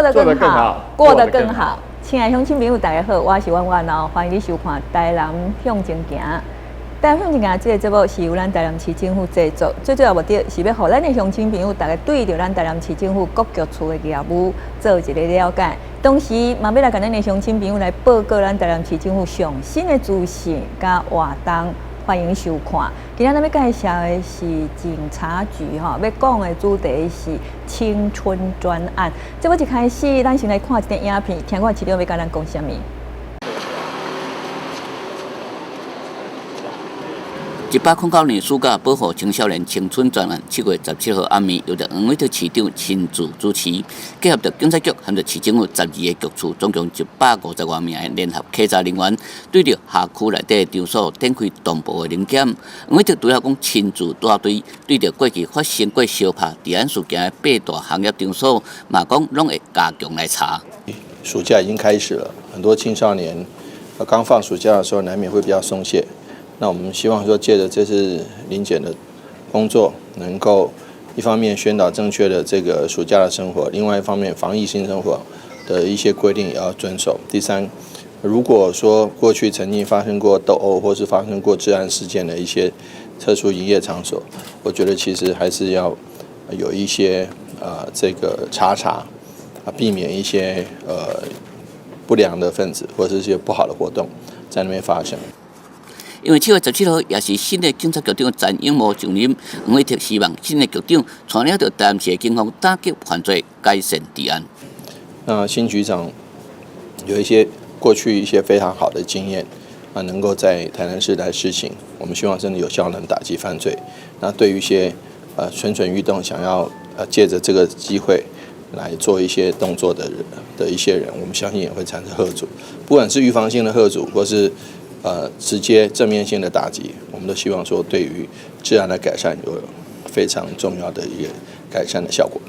做得更好，過得更好。親愛鄉親朋友，大家好，我是婉婉哦，歡迎你收看《台南向前行》。台南向前行這个節目是由咱台南市政府製作，最主要目的是欲予咱的鄉親朋友，逐家對著咱台南市政府各局處的業務做一个了解。同時，嘛欲來共咱的鄉親朋友來報告咱台南市政府上新的資訊佮活動。歡迎收看。今仔咱欲介紹的是警察局吼，欲講的主題是青春專案。節目一開始，咱先來看一段影片，聽看市長欲共咱講啥物。109年暑假保護青少年青春專案，7月17號暗暝，由著黃偉哲市長親自主持，結合著警察局和著市政府12個局處，總共150多名的聯合稽查人員，對著轄區內底場所展開同步的臨檢。黃偉哲除了講親自帶隊，對著過去發生過相拍治安事件的八大行業場所，嘛講攏會加強來查。暑假已經開始了，很多青少年剛放暑假的時候，難免會比較鬆懈。那我們希望說，借著這次臨檢的工作，能夠一方面宣導正確的這個暑假的生活，另外一方面防疫新生活的一些規定也要遵守。第三，如果說過去曾經發生過鬥毆或是發生過治安事件的一些特殊營業場所，我覺得其實還是要有一些這個查查啊，避免一些不良的分子或者是一些不好的活動在那邊發生。因為7月17號也是新的警察局長陳永模就任，黃偉哲希望新的局長帶領著台南市的警方打擊犯罪，改善治安。那新局長有一些過去一些非常好的經驗啊，能夠在台南市來施行，我們希望真的有效能打擊犯罪。那對於一些蠢蠢欲動，想要借著這個機會來做一些動作的一些人，我們相信也會產生嚇阻，不管是預防性的嚇阻，或是直接正面性的打擊，我們都希望說對於治安的改善有非常重要的一個改善的效果。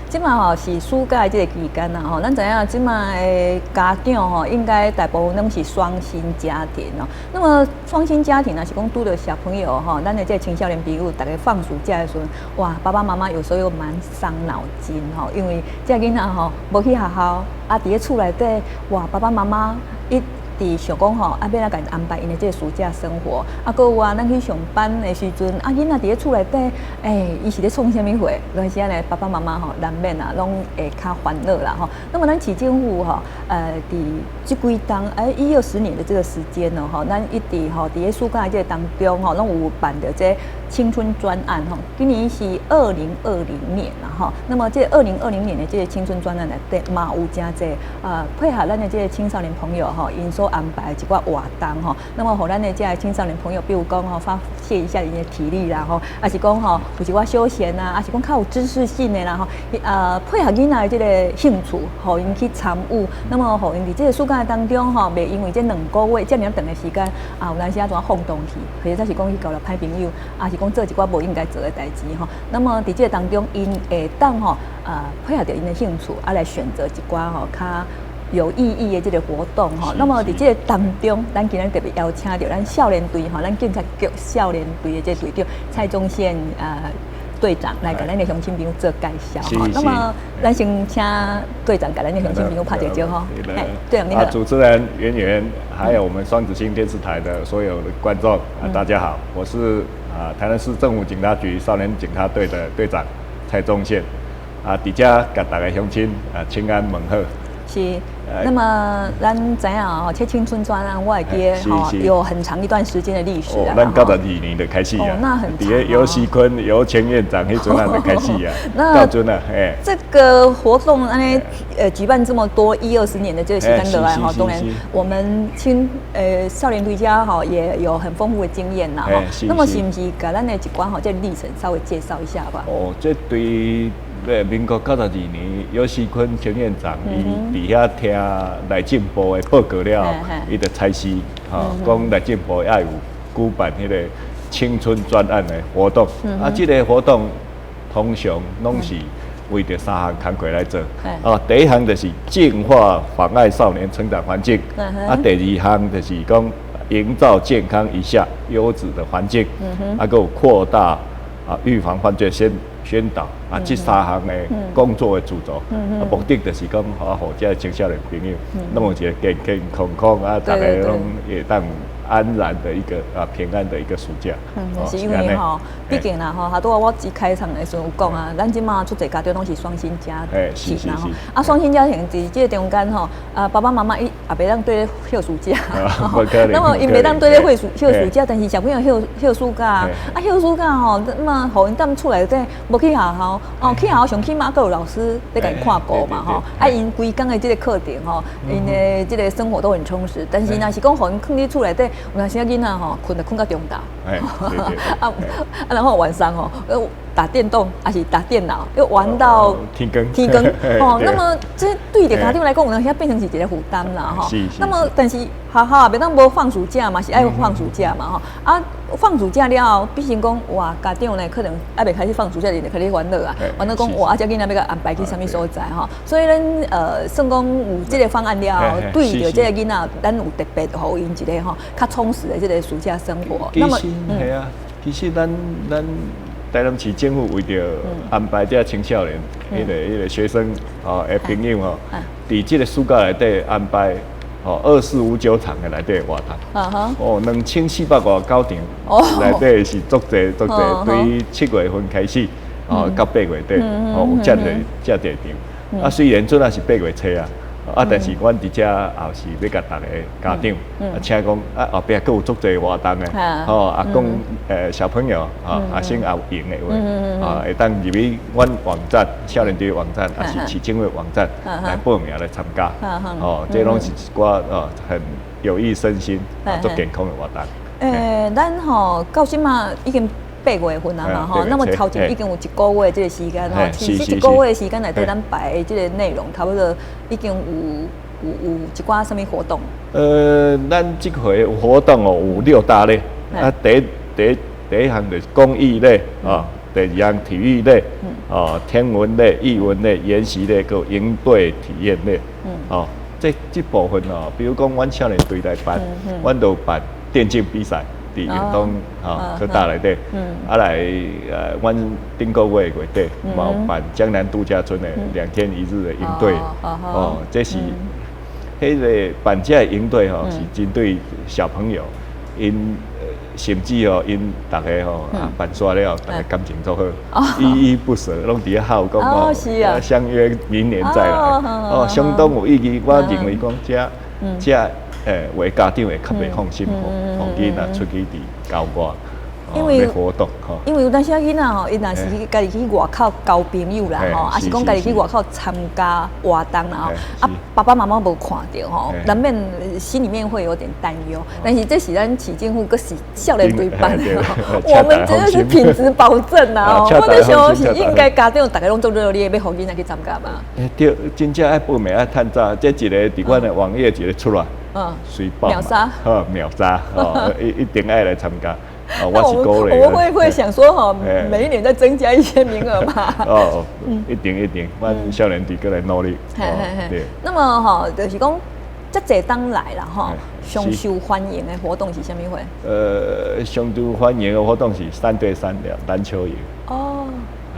這馬吼是暑假這个期間啦吼，咱知影這馬的家長吼，應該大部分攏是雙薪家庭哦。那麼雙薪家庭若是講拄著小朋友吼，咱的這个青少年朋友，逐家放暑假的時陣，哇，爸爸媽媽有時候又蠻傷腦筋吼，因為這个囡仔吼無去學校，啊，佇咧厝內底，哇，爸爸媽媽一直想講吼，啊，欲按怎共𪜶安排𪜶的這个暑假生活，啊，閣有啊，咱去上班的時陣，啊，囡仔佇咧厝內底，欸，伊是咧創啥物貨？有時呢，爸爸媽媽吼，難免啊，攏會較煩惱啦吼。那麼咱市政府吼，佇這幾冬，欸，一二十年的這個時間哦，吼，咱一直吼，佇咧暑假這个當中吼，攏有辦著這青春專案吼。今年是2020年啦吼。那麼這2020年的這个青春專案內底，嘛有誠濟啊，配合咱的這个青少年朋友吼，𪜶所安排一寡活動吼。那麼予咱的這个青少年朋友，比如講吼，發洩一下𪜶的體力啦吼，抑是講吼，有一寡休閒啊，抑是講較有知識性的啦吼，配合囡仔的這个興趣，予𪜶去參與。那麼予𪜶佇這个暑假當中吼，袂因為這兩個月遮爾長的時間啊，有當時啊怎放蕩去，或者是講去交了歹朋友，抑是講做一寡無應該做的代誌吼。那麼佇這个當中，𪜶會當吼啊配合著𪜶的興趣，啊來選擇一寡吼較有意義的這个活動吼。那麼佇這个當中，咱今仔特別邀請著咱少年隊吼，咱警察局少年隊的這个隊長蔡宗憲隊長來共咱的鄉親朋友做介紹吼。那麼，咱先請隊長共咱的鄉親朋友拍一個招呼。哎，隊長你好。主持人圓圓，還有我們雙子星電視台的所有的觀眾啊，大家好，我是台南市政府警察局少年警察隊的隊長蔡宗憲啊，佇遮共大家鄉親啊，請安問好。是，那麼咱知影哦，這青春專案我會記得吼，有很長一段時間的歷史啊。咱92年就開始啊，那很長。佇游錫堃游前院長彼陣仔就開始啊。那陣啊，嘿。這個活動按呢舉辦這麼多一二十年的這個時間落來哈，當然我們少年隊家哈也有很豐富的經驗啦哈。那麼是毋是共咱的一寡吼這個歷程稍微介紹一下吧？哦，這對。民國92年，游錫堃前院長伊佇遐聽內政部的報告了後，伊就差示吼，講內政部愛有舉辦彼个青春專案的活動。啊，這个活動通常攏是為著三項工課來做。哦，第一項就是淨化妨礙少年成長環境。啊，第二項就是講營造健康以下優質的環境。啊，閣有擴大啊預防犯罪先宣導啊，這三項的工作的主軸，啊，目的就是講，啊，予這青少年朋友攏有一個健健康康啊，逐家攏會當安然的一個啊平安的一個暑假。嗯，是因為吼，畢竟啦吼，拄仔我一開場的時陣有講啊，咱這馬足濟家長攏是雙薪家庭啦吼，啊，雙薪家庭佇這個中間吼，啊，爸爸媽媽伊也袂當綴咧歇暑假，那麼𪜶袂當綴咧歇暑假，但是小朋友歇暑假，啊，歇暑假吼，那麼予𪜶踮厝內底無去學校，哦，去學校上起碼閣有老師咧共𪜶看顧嘛吼，啊，𪜶規工的這個課程吼，𪜶的這個生活都很充實，但是若是講予𪜶囥佇厝內底，有當時仔囡仔吼，睏就睏到中晝，啊啊，然後晚上吼，打電動還是打電腦，又玩到天光天光哦。那麼這對著家長來講，有當時變成是一個負擔啦吼。那麼，但是學校也袂當無放暑假嘛，是愛放暑假嘛吼。啊，放暑假了後，變成講哇，家長呢可能還未開始放暑假就開始煩惱啊，煩惱講哇，啊，這囡仔欲共安排去啥物所在吼。所以咱算講有這個方案了後，對著這個囡仔，咱有特別予𪜶一個吼較充實的這個暑假生活。那麼，係啊，其實咱台南市政府為著安排這青少年，彼個學生吼的朋友吼，佇這個暑假內底安排吼2459場的內底活動，哦，2499場，內底是足濟足濟，對7月份開始，哦，到8月底，哦，有遮濟遮濟場。啊，雖然陣仔是8月初啊。啊！但是阮佇遮也是欲共逐个家長啊，請講啊，後壁閣有足濟活動的，吼啊，講小朋友啊，啊先也有閒的話，啊會當入去阮網站少年隊網站，抑是市政府網站來報名來參加，哦，這攏是一寡哦很有益身心、足健康的活動。咱吼到這馬已經8月份啊嘛吼，那麼頭前已經有一個月這個時間吼，其實一個月的時間內底，咱排的這個內容差不多已經有一寡啥物活動？咱這回活動哦有六大類，啊，第一項就是公益類啊，第二項體育類，哦，天文類、藝文類、研習類，閣有營隊體驗類，哦，這部分哦，比如講，阮少年隊來辦，阮就辦電競比賽。佇屏東吼科大內底，啊來阮頂個月月底嘛有辦江南度假村的2天1日的營隊，哦，這是彼個辦這個營隊吼，是針對小朋友，𪜶甚至吼𪜶逐家吼啊辦煞了，逐家感情足好，依依不捨，攏佇遐哭講哦，相約明年再來，哦，相當有意義。我認為講這這。為家長會較袂放心，予囡仔出去佇郊外，因為活動吼。因為有當時仔囡仔吼，伊若是去家己去外口交朋友啦吼，抑是講家己去外口參加活動啦吼，啊，爸爸媽媽無看著吼，難免心裡面會有點擔憂。但是這是咱市政府，閣是少年隊辦的，我們真的是品質保證啊！我咧想是應該家長逐家攏足熱烈，欲予囡仔去參加嘛。對，真正愛報名愛趁早，這一个佇阮的網頁一个出來。隨報秒殺，好秒殺，哦，一定愛來參加。哦，我是鼓勵。我們會會想說，哈，每一年再增加一些名額嘛。哦，一定一定，阮少年隊閣來努力。對。那麼吼，就是講這濟冬來啦，吼，上受歡迎的活動是啥物貨？上受歡迎的活動是3對3的籃球營。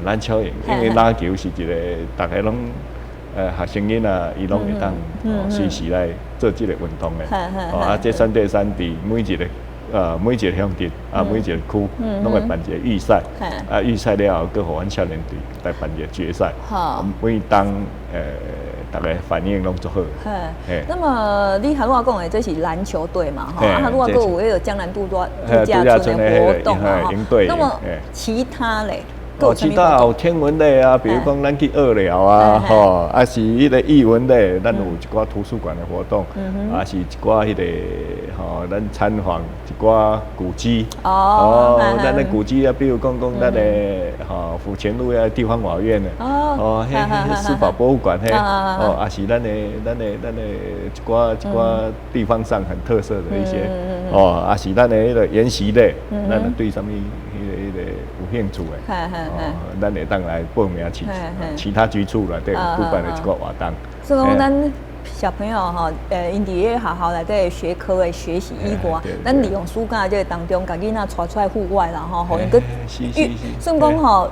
籃球營，因為籃球是一個逐家攏學生囡仔，伊攏會當隨時來做這個運動的。哦，啊，這三對三佇每一個鄉鎮啊，每一個區，攏會辦一個預賽。啊，預賽了後，閣予阮少年隊來辦一個決賽。每當逐家反應攏足好。那麼你頭拄仔講的這是籃球隊嘛？吼，啊，拄仔閣有彼個江南度假村的活動嘛？吼。那麼其他咧？哦，其他有天文類啊，比如講咱去二寮啊，吼，抑是彼個藝文類，咱有一寡圖書館的活動，抑是一寡彼個吼，咱參訪一寡古蹟。哦，咱的古蹟啊，比如講講咱的吼府前路遐地方法院的，哦，彼司法博物館彼，哦，抑是咱的一寡地方上很特色的一些，哦，抑是咱的彼個研習類，咱對啥物彼個有興趣的，哦，咱會當來報名去其他局處內底有舉辦的一個活動。所以講，咱小朋友吼，𪜶佇咧學校內底學科的學習以外，咱利用暑假這個當中，共囡仔帶出來戶外啦吼，予𪜶閣算講吼，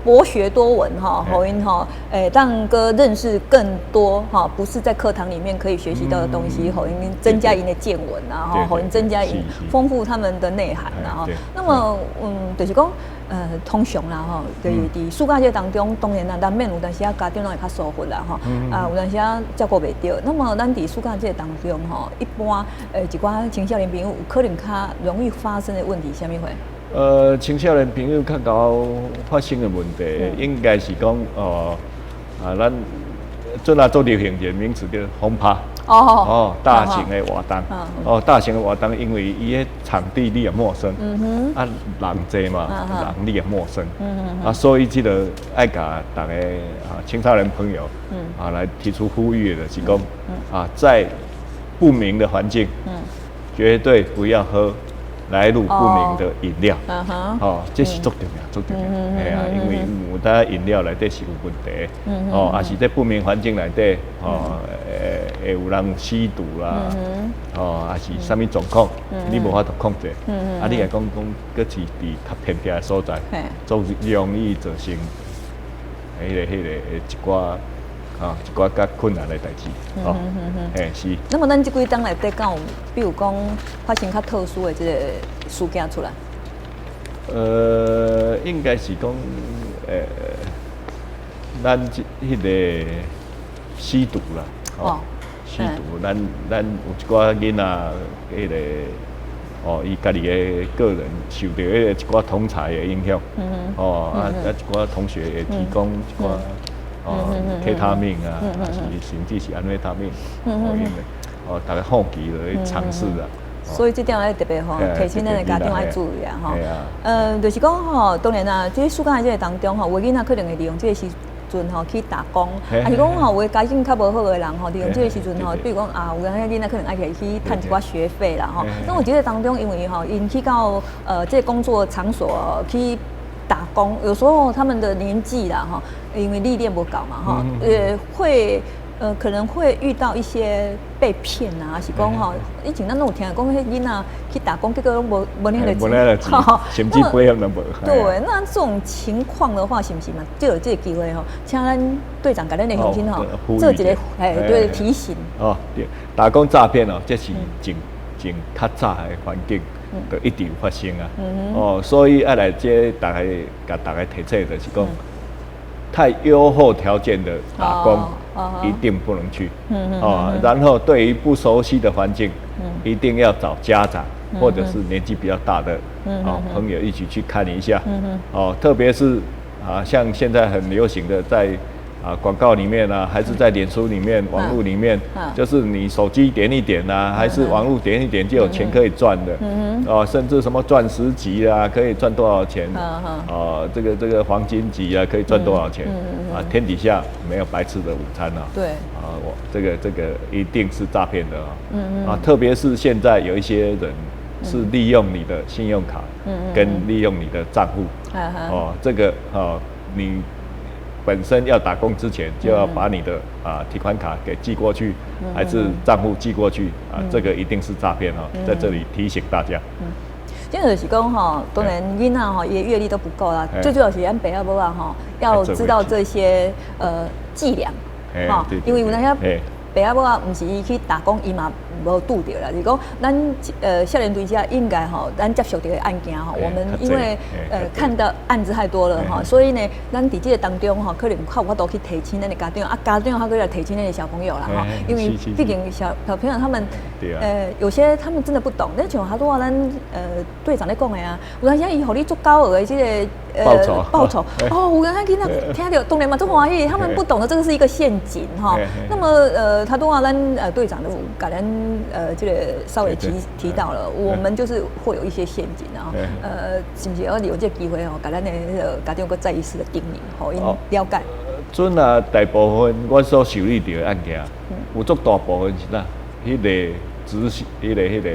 博學多聞吼，予𪜶吼，會當閣認識更多哈，不是在課堂裡面可以學習到的東西，予𪜶增加𪜶的見聞啊，吼，予𪜶增加𪜶豐富他們的內涵啊。那麼，就是講，通常啦吼，就是佇暑假這當中，當然啦，難免有當時啊家長攏會較疏忽啦吼，啊有當時啊照顧袂著。那麼咱佇暑假這當中吼，一般一寡青少年朋友有可能較容易發生的問題，啥物貨？青少年朋友較𠢕發生的問題，應該是講哦，啊，咱陣仔足流行一個名詞叫轟趴。哦，大型的活動。哦，大型的活動，因為伊的場地你也陌生，啊，人濟嘛，人你也陌生，啊，所以這個愛共逐个啊青少年朋友，啊來提出呼籲的，是講啊，在不明的環境，絕對不要喝來路不明的飲料，哦，這是足重要，足重要，嘿啊，因為有當飲料內底是有問題，哦，抑是佇不明環境內底，哦，會有人吸毒啦，哦，抑是啥物狀況，你無法度控制，啊，你若講講，閣是佇較偏僻的所在，足容易造成彼個一寡較困難的代誌，哦，嘿是。那麼咱這幾冬內底，敢有比如講發生較特殊的這個事件出來？應該是講，咱這彼個吸毒啦，哦，吸毒，咱有一寡囡仔，彼個，哦，伊家己的個人受著彼個一寡同儕的影響，哦，啊一寡同學會提供一寡。哦，K 他命啊，抑是甚至是安非他命，哦，因為哦，逐家好奇就去嘗試啊。所以這點愛特別吼，提醒咱的家長愛注意啊，吼。就是講吼，當然啦，這暑假這個當中吼，有的囡仔可能會利用這個時陣吼去打工，抑是講吼，有的家境較無好的人吼，利用這個時陣吼，比如講啊，有的囡仔可能愛去趁一寡學費啦吼。那我覺得當中，因為吼，𪜶去到這個工作場所去打工，有時候他們的年紀啦吼，因為歷練無夠嘛吼，會可能會遇到一些被騙啊，是講吼，以前咱攏有聽講，彼囡仔去打工，結果攏無領著錢，甚至保險攏無。對，那這種情況的話，是毋是嘛？就有這個機會吼，請咱隊長共咱的鄉親吼，做一個哎對提醒。哦，對，打工詐騙哦，這是真真較早的環境，就一直有發生啊。哦，所以愛來這逐家共逐家提醒，就是講，太優厚條件的打工，一定不能去。哦，然後對於不熟悉的環境，一定要找家長或者是年紀比較大的朋友一起去看一下。哦，特別是啊，像現在很流行的在啊廣告裡面啊，還是在臉書裡面、網路裡面，就是你手機點一點啊，還是網路點一點就有錢可以賺的。哦，甚至什麼鑽石級啊，可以賺多少錢？哦，這個黃金級啊，可以賺多少錢？啊，天底下沒有白吃的午餐啊。啊，我這個一定是詐騙的啊。啊，特別是現在有一些人是利用你的信用卡，跟利用你的賬戶。哦，這個哦，你本身要打工之前就要把你的提款卡給寄過去，還是賬戶寄過去啊？這個一定是詐騙哦，在這裡提醒大家。這就是講吼，當然囡仔吼，伊的閱歷都不夠啦。最主要是咱爸仔母仔吼，要知道這些伎倆，吼，因為有當時爸仔母仔毋是伊去打工，伊嘛無拄著啦。就是講，咱少年隊遮應該吼，咱接觸這個案件吼，我們因為看的案子太多了吼，所以呢，咱佇這個當中吼，可能較有法度去提醒咱的家長，啊，家長較閣來提醒咱的小朋友啦吼，因為畢竟小小朋友他們有些他們真的不懂。你像好多咱隊長咧講的啊，有當時伊予你足高額的這個報酬哦，有當時囡仔聽著當然嘛足歡喜，他們不懂得這個是一個陷阱哈。那麼他都話咱隊長都共咱這個稍微提到了，我們就是會有一些陷阱啊，是毋是要利用這個機會哦，共咱的彼個家長閣再一次的叮嚀，予𪜶了解。陣啊，大部分我所受理著的案件，有足大部分是啥？彼個執行，彼個，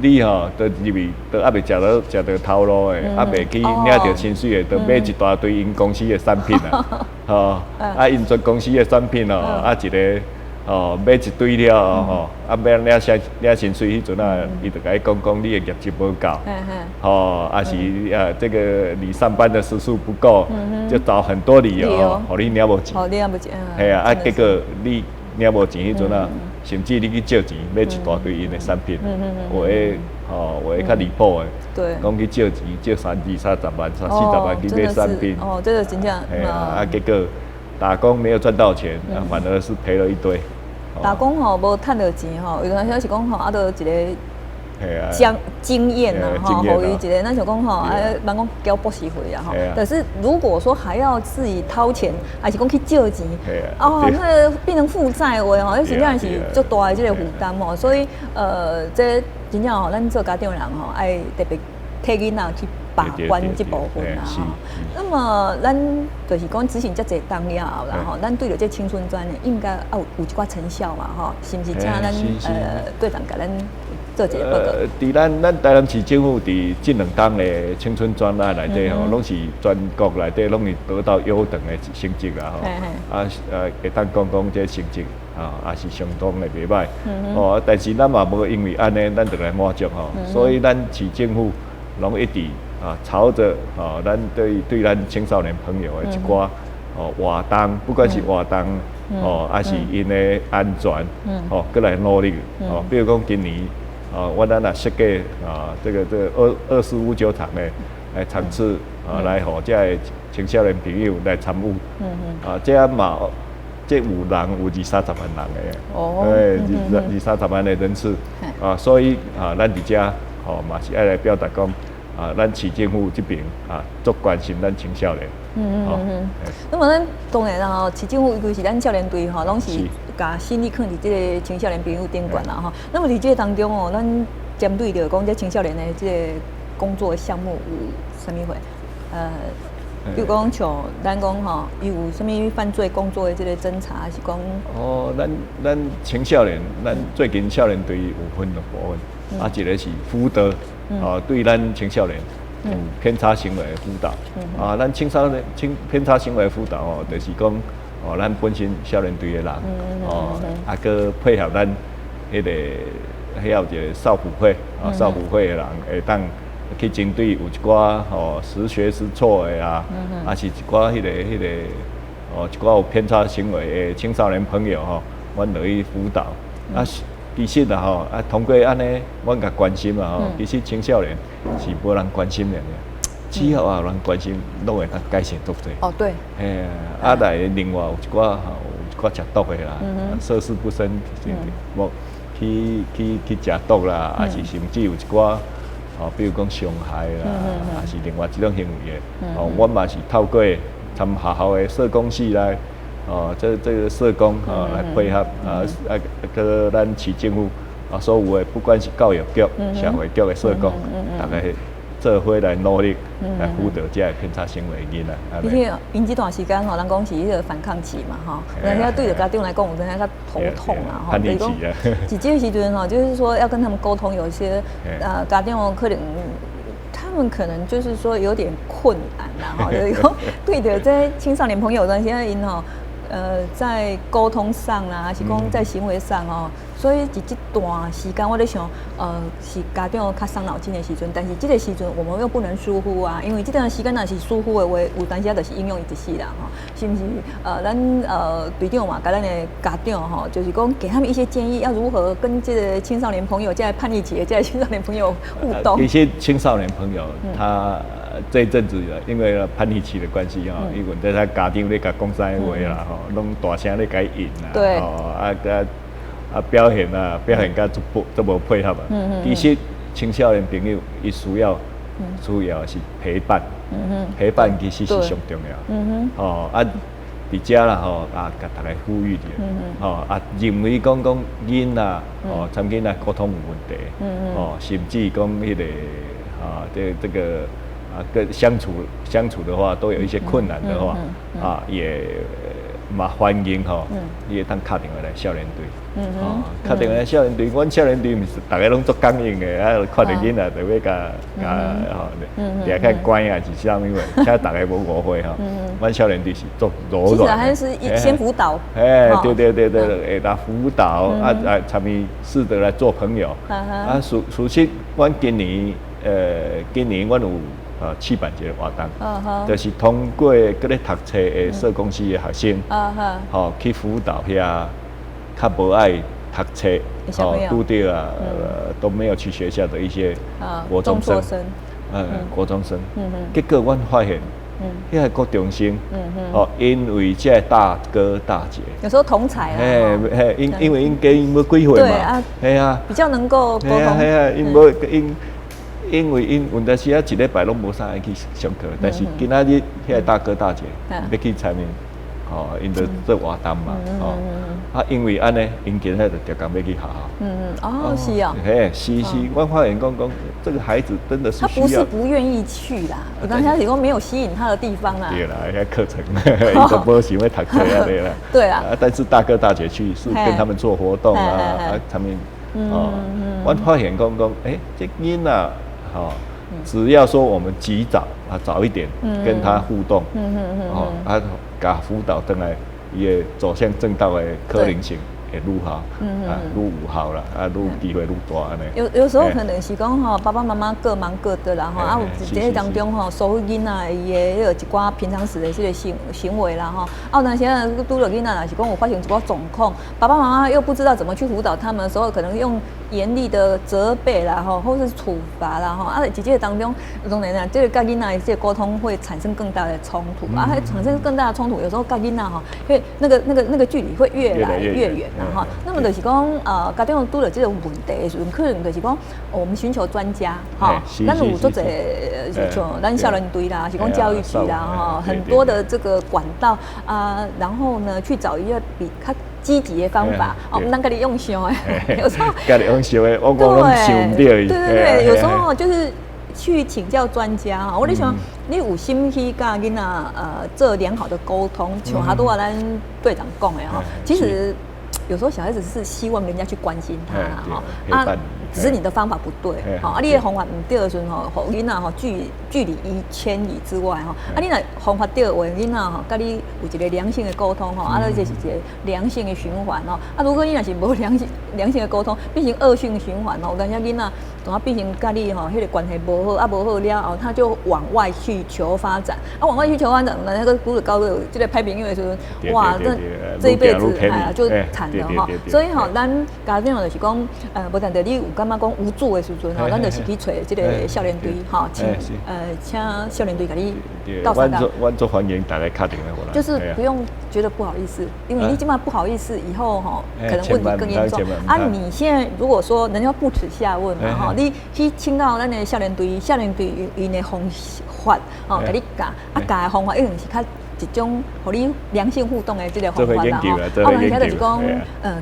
你吼，都入去，都猶未食著頭路的，猶未去領著薪水的，就買一大堆𪜶公司的產品啊，吼，啊，𪜶全公司的產品哦，啊，一個。哦，買一堆了吼，啊，欲領啥領薪水彼陣啊，伊就共你講講你的業績無夠，吼，啊是啊，這個你上班的時數不夠，就找很多理由，予你領無錢。予你領無錢。係啊，啊結果你領無錢彼陣啊，甚至你去借錢買一大堆𪜶的產品，有的吼，有的較離譜的，講去借錢借二三十萬、三四十萬去買產品。哦，這個真正。係啊，啊結果打工沒有賺到錢，反而是賠了一堆。打工吼無趁著錢吼，有當時是講吼，啊，著一个經經驗呐吼，予伊一个，咱想講吼，啊，人講交補習費啊吼。但是如果說還要自己掏錢，還是講去借錢，哦，那變成負債話吼，那真正是足大的這個負擔哦。所以這真正吼，咱做家長的人吼，愛特別替囡仔去把關這部分啦吼。那麼咱就是講執行遮濟冬了後啦吼，咱對著這青春專案應該有一寡成效嘛吼，是毋是？請咱隊長共咱做一個報告。佇咱台南市政府佇這兩冬的青春專案內底吼，攏是全國內底攏是得到優等的成績啦吼。啊會當講講這成績啊，也是相當的袂䆀。哦，但是咱嘛無因為按呢，咱就來滿足吼。所以咱市政府攏一直啊，朝著啊，咱對咱青少年朋友的一寡哦活動，不管是活動哦，還是𪜶的安全，哦，閣來努力哦。比如講今年啊，阮咱也設計啊，這個2459場的來場次啊，來予這个青少年朋友來參與。啊，這嘛，這有人有二三十萬人的，哎，二三十萬的人次啊，所以啊，咱佇遮吼嘛是愛來表達講。啊，咱市政府這邊啊，足關心咱青少年。那麼咱當然啦吼，市政府尤其是咱少年隊吼，攏是共心力囥佇這个青少年朋友頂懸啦吼。那麼佇這個當中哦，咱針對著講這青少年的這個工作項目有啥物貨？比如講像咱講吼，伊有啥物犯罪工作的這個偵查，還是講？哦，咱青少年，咱最近少年隊有分兩部分，啊，一個是輔導。啊，對咱青少年有偏差行為的輔導，啊，咱青少年青偏差行為輔導哦，就是講哦，咱本身少年隊的人，哦，啊，閣配合咱彼个彼有一個少輔會，啊，少輔會的人會當去針對有一寡吼時學時錯的啊，啊是一寡彼个哦一寡有偏差行為的青少年朋友吼，阮落去輔導，啊。其實啊吼，啊通過按呢，阮共關心啊吼，其實青少年是無人關心的，只要有人關心，攏會當改善足濟。哦，對。嘿，啊來另外有一寡吼，有一寡食毒的啦，涉世不深，無去食毒啦，還是甚至有一寡吼，比如講傷害啦，還是另外這種行為的，哦，阮嘛是透過參學校的社工系來。哦，這個社工啊來配合啊啊，閣咱市政府啊，所有的不管是教育局、社會局的社工，逐家做伙來努力來輔導這个偏差行為的囡仔。而且𪜶這段時間吼，人講是彼個反抗期嘛，吼，那遐對著家長來講，有陣較頭痛啊，吼。叛逆期啊。佇這個時陣吼，就是說要跟他們溝通，有一些家長可能。他們可能就是說有點困難啦，吼，就是講對著這青少年朋友，但現在𪜶吼，在溝通上啦，還是講在行為上哦，所以佇這段時間，我咧想，是家長較傷腦筋的時陣，但是這個時陣我們又不能疏忽啊，因為這段時間若是疏忽的話，有當時就是影響伊一世人吼，是毋是？咱隊長嘛，共咱的家長吼，就是講給他們一些建議，要如何跟這個青少年朋友，這個叛逆期的這個青少年朋友互動。其實青少年朋友他這一陣子因為叛逆期的關係吼，伊問題他家長咧共講啥話啦吼，攏大聲咧共伊應啦，吼啊啊啊表現啊表現甲足不足無配合啊。其實青少年朋友伊需要的是陪伴，陪伴其實是上重要。吼啊，佇遮啦吼啊，共逐家呼籲者，吼啊，認為講講囡仔吼，參囡仔溝通有問題，吼，甚至講彼個啊，這個啊，跟相處的話都有一些困難的話，啊，也嘛歡迎吼，你會當敲電話來少年隊，哦，敲電話來少年隊，阮少年隊毋是逐个攏足剛硬的，啊，看著囡仔就欲共共吼，掠較乖啊，是啥物話，請逐个無誤會吼，阮少年隊是足柔軟。其實還是先輔導。哎，對對對對，會來輔導啊啊，參與試著來做朋友。啊，事實，阮今年阮有試辦一個活動，就是通過閣咧讀冊的社工系的學生，吼去輔導遐較無愛讀冊，吼拄著啊都沒有去學校的一些國中生，國中生，結果阮發現，遐個國中生，哦，因為這個大哥大姐，有時候同儕啊，嘿嘿，因為𪜶加𪜶無幾歲嘛，係啊，比較能夠溝通，係啊，𪜶無𪜶。因為𪜶有當時啊，一禮拜攏無啥愛去上課，但是今仔日遐個大哥大姐欲去參與，吼，𪜶就做活動嘛，吼，啊，因為按呢，𪜶今仔就逐工欲去學校。哦，是啊。嘿，是是，我發現講講，這個孩子真的是他不是不願意去啦，我剛才是講沒有吸引他的地方啦。對啦，遐課程，伊都無想欲讀冊啊，對啦。對啊。啊，但是大哥大姐去是跟他們做活動啊，啊，他們，哦，我發現講講，欸，這囡仔。好，只要說我們及早啊，早一點跟他互動，哦，啊，共輔導轉來，伊會走向正道的可能性會愈好，啊，愈有效啦，啊，愈機會愈大按呢。有時候可能是講吼，爸爸媽媽各忙各的啦，吼，啊，有佇咧當中吼，疏忽囡仔伊的彼個一寡平常時的這個行為啦，吼，啊，有當時啊，拄著囡仔若是講有發生一寡狀況，爸爸媽媽又不知道怎麼去輔導他們的時候，可能用嚴厲的責備啦，吼，或是處罰啦，吼，啊，佇這個當中，當然啦，這個佮囡仔這個溝通會產生更大的衝突，啊，產生更大的衝突，有時候佮囡仔吼，因為那個距離會越來越遠啦，吼。那麼就是講，家長拄著這個問題的時陣，可能就是講，我們尋求專家，吼，咱有足濟像咱少年隊啦，是講教育局啦，吼，很多的這個管道啊，然後呢，去找一個比較積極的方法，哦，毋通家己用想的，有時候家己用想的，我攏想毋著。對對對，有時候就是去請教專家哈。我咧想，你有心去佮囡仔做良好的溝通，像拄仔咱隊長講的哈，其實有時候小孩子是希望人家去關心他哈，啊，只是你的方法不對，吼，啊，你的方法毋對的時陣吼，予囡仔吼距離一千里之外吼，啊，你若方法對的話，囡仔吼佮你有一個良性的溝通吼，啊，這是一個良性的循環吼，啊，如果你若是無良性的溝通，變成惡性循環吼，有當時囡仔怎啊變成佮你吼彼個關係無好，啊無好了後，他就往外去求發展，啊，往外去求發展，那個拄著交到這個歹朋友的時陣，哇，這一輩子哎呀就慘了吼。所以吼，咱家長就是講，無但著你有感覺講無助的時陣吼，咱就是去揣這個少年隊吼，請少年隊共你鬥相共。阮足歡迎大家敲電話過來。就是不用覺得不好意思，因為你這馬不好意思，以後吼可能問題更嚴重。啊，你現在如果說人家不恥下問嘛吼，你去請教咱的少年隊，少年隊𪜶的方法吼，共你教，啊教的方法一定是較一種予你良性互動的這個方法啦吼。啊，而且就是講，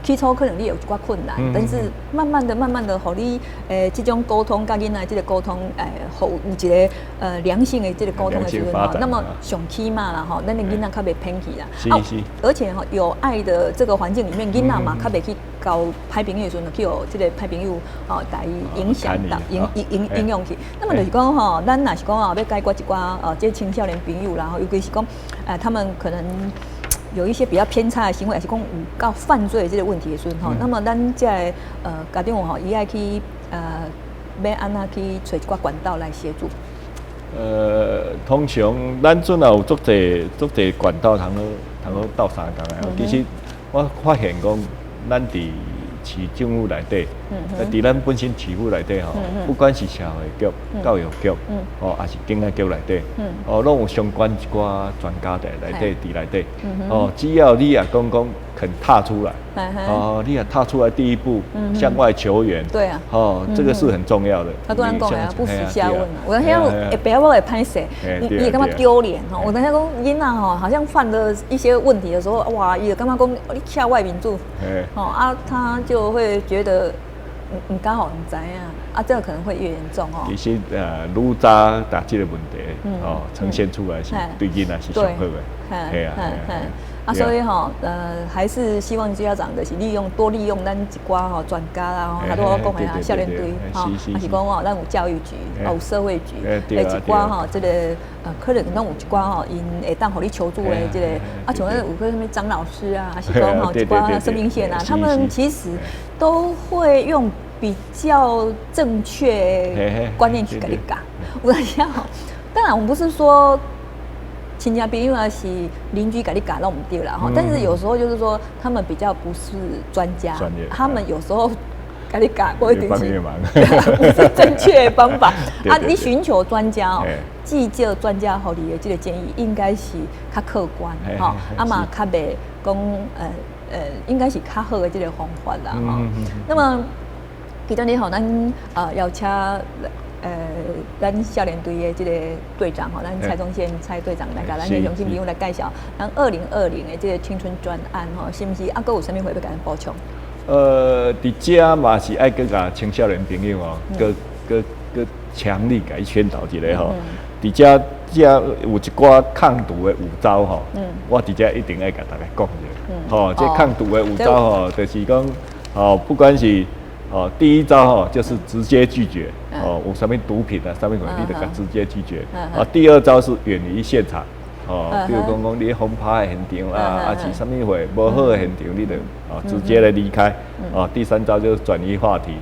起初可能你有一寡困難，但是慢慢的、慢慢的，予你這種溝通，佮囡仔這個溝通，予有一個良性的這個溝通的時陣吼，那麼上起碼啦吼，咱的囡仔較袂偏去啦。是是。而且吼，有愛的這個環境裡面，囡仔嘛較袂去交歹朋友的時陣，去予這個歹朋友吼，共伊影響到、影響去。那麼就是講吼，咱若是講啊，欲解決一寡這個青少年朋友啦，吼，尤其是講，他們可能有一些比較偏差的行為，還是講有到犯罪這個問題的時陣吼，那麼咱這個家長吼，伊愛去欲按怎去揣一寡管道來協助？通常咱陣有足濟足濟管道通好鬥相共的。其實我發現講，咱佇市政府內底，佇咱本身市府內底吼，不管是社會局、教育局，吼，抑是警察局內底，哦，攏有相關一寡專家佇內底，佇內底，哦，只要你也講講肯踏出來，哦，你也踏出來第一步，向外求援，哦，這個是很重要的。他拄仔講的啊，不恥下問啊。有當時會別我會歹勢，伊會感覺丟臉吼。有當時講囡仔吼，好像犯了一些問題的時候，哇，伊就感覺講你翹我面子，吼啊，他就會覺得毋敢予人知影，啊，這個可能會越嚴重哦。其實愈早共這個問題哦呈現出來是對囡仔是上好的，係啊。啊，所以吼，還是希望家長就是利用多利用咱一寡吼專家啦，吼，拄我講的啊，少年隊吼，抑是講吼，咱有教育局，有社會局，的一寡吼，這個可能攏有一寡吼，𪜶會當予你求助的這個，啊，像有個啥物張老師啊，抑是講吼一寡生命線啊，他們其實都會用比較正確觀念去共你教。有當時吼，當然我們不是說親戚朋友抑是鄰居共你教攏毋對啦吼，但是有時候就是說他們比較不是專家，他們有時候共你教不一定是不是正確的方法啊。你尋求專家哦，至少專家予你的這個建議應該是較客觀吼，啊嘛較袂講應該是較好的這個方法啦吼。那麼今仔日吼，咱邀請咱少年隊的這個隊長吼，咱蔡宗憲蔡隊長來共咱的鄉親朋友來介紹，咱2020的這個青春專案吼，是毋是啊？閣有啥物話欲共咱補充？佇遮嘛是愛閣共青少年朋友哦，閣閣閣強力共伊宣導一下吼。佇遮遮有一寡抗毒的五招吼，我佇遮一定愛共大家講一下。吼，這抗毒的五招吼，就是講，吼，不管是哦，第一招吼，就是直接拒絕，哦，有啥物毒品啊，啥物鬼，你就共直接拒絕。啊，第二招是遠離現場，哦，比如講講你轟趴的現場啊，抑是啥物會無好的現場，你就哦直接來離開。哦，第三招就是轉移話題，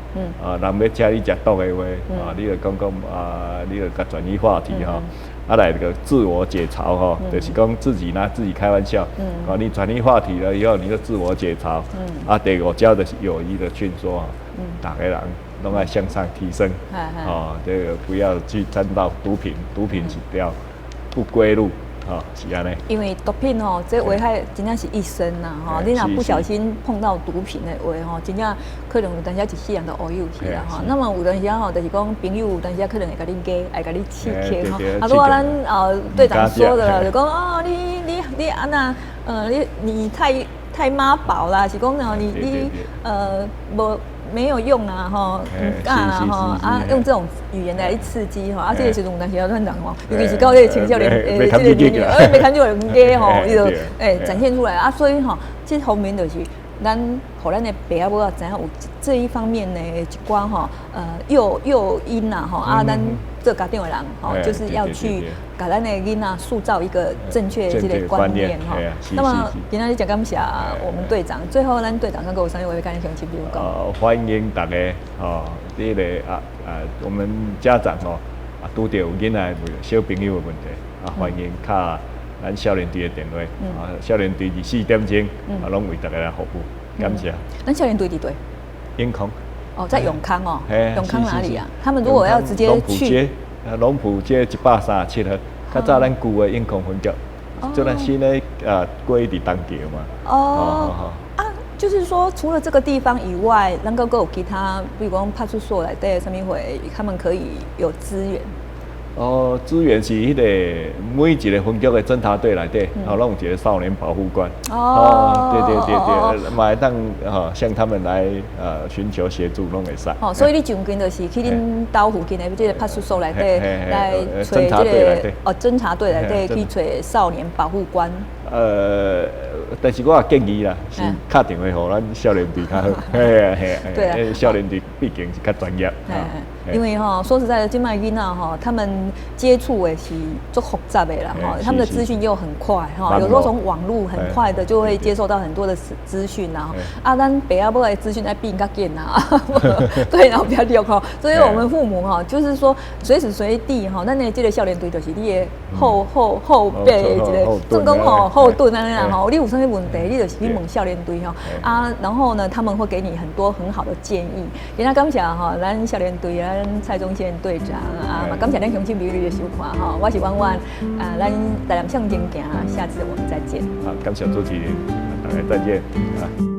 啊，人欲請你食毒的話，啊，你就講講啊，你就共轉移話題吼。啊，來個自我解嘲吼，就是講自己拿自己開玩笑。啊，你轉移話題了以後，你就自我解嘲。啊，第五招就是友誼的勸說，逐个人攏愛向上提升。哦，這個不要去沾到毒品，毒品是條不歸路。哦，是按呢。因為毒品吼，這危害真正是一生呐吼。你若不小心碰到毒品的話吼，真正可能有當時一世人都烏有去啦吼。那麼有當時吼，就是講朋友有當時可能會共你假，會共你刺激吼。啊，如果咱隊長說的，就講哦，你你你按呢，你太媽寶啦，是講你你無沒有用啊，吼，毋敢啊，吼，啊，用這種語言來刺激吼，啊，這個時陣有當時團長吼，尤其是到這個青少年，這個年齡，袂堪就假吼，伊就展現出來啊，所以吼，這方面就是咱予咱的爸仔母仔知影有這一方面的一寡吼，誘因啦，吼，啊，咱做家長的人吼，就是要去共咱的囡仔塑造一個正確的這個觀念吼。那麼今仔日真感謝我們隊長，最後咱隊長閣有啥物話欲共鄉親朋友講？歡迎大家吼，這個啊啊，我們家長吼啊，拄著有囡仔小朋友的問題啊，歡迎敲咱少年隊的電話啊，少年隊24點鐘啊，攏為大家來服務，感謝。咱少年隊佇佗？永康。哦，在永康哦，永康哪裡啊？他們如果要直接去，龍埔街137號，較早咱舊的永康分局，就咱新的啊，歸佇東橋嘛。哦，啊，就是說除了這個地方以外，咱閣閣有其他，比如講派出所內底啥物貨，他們可以有資源。哦，資源是彼個每一個分局的偵查隊內底，哦，攏有一個少年保護官。哦，對對對對，嘛會當吼向他們來尋求協助，攏會使。哦，所以你就近就是去恁兜附近的這個派出所內底來揣這個哦，偵查隊內底去揣少年保護官。但是我也建議啦，是敲電話予咱少年隊較好。嘿啊嘿啊，對啊，少年隊畢竟是較專業。因為吼，說實在的，這擺囡仔吼，他們接觸的是足複雜的啦，吼，他們的資訊又很快，哈，有時候從網路很快的就會接受到很多的資訊啊，啊，咱爸仔母的資訊愛比𪜶較緊啊，對，然後比較溜吼，所以我們父母哈，就是說隨時隨地哈，咱的這個少年隊就是你的後輩一個，總講吼後盾按呢啦吼，你有啥物問題，你就是去問少年隊吼，啊，然後呢，他們會給你很多很好的建議。今仔感謝吼，咱少年隊咱蔡宗憲隊長啊，嘛感謝咱鄉親朋友的收看吼，我是婉婉啊，咱台南向前行，下次我們再見。好，感謝主持人，大家再見啊。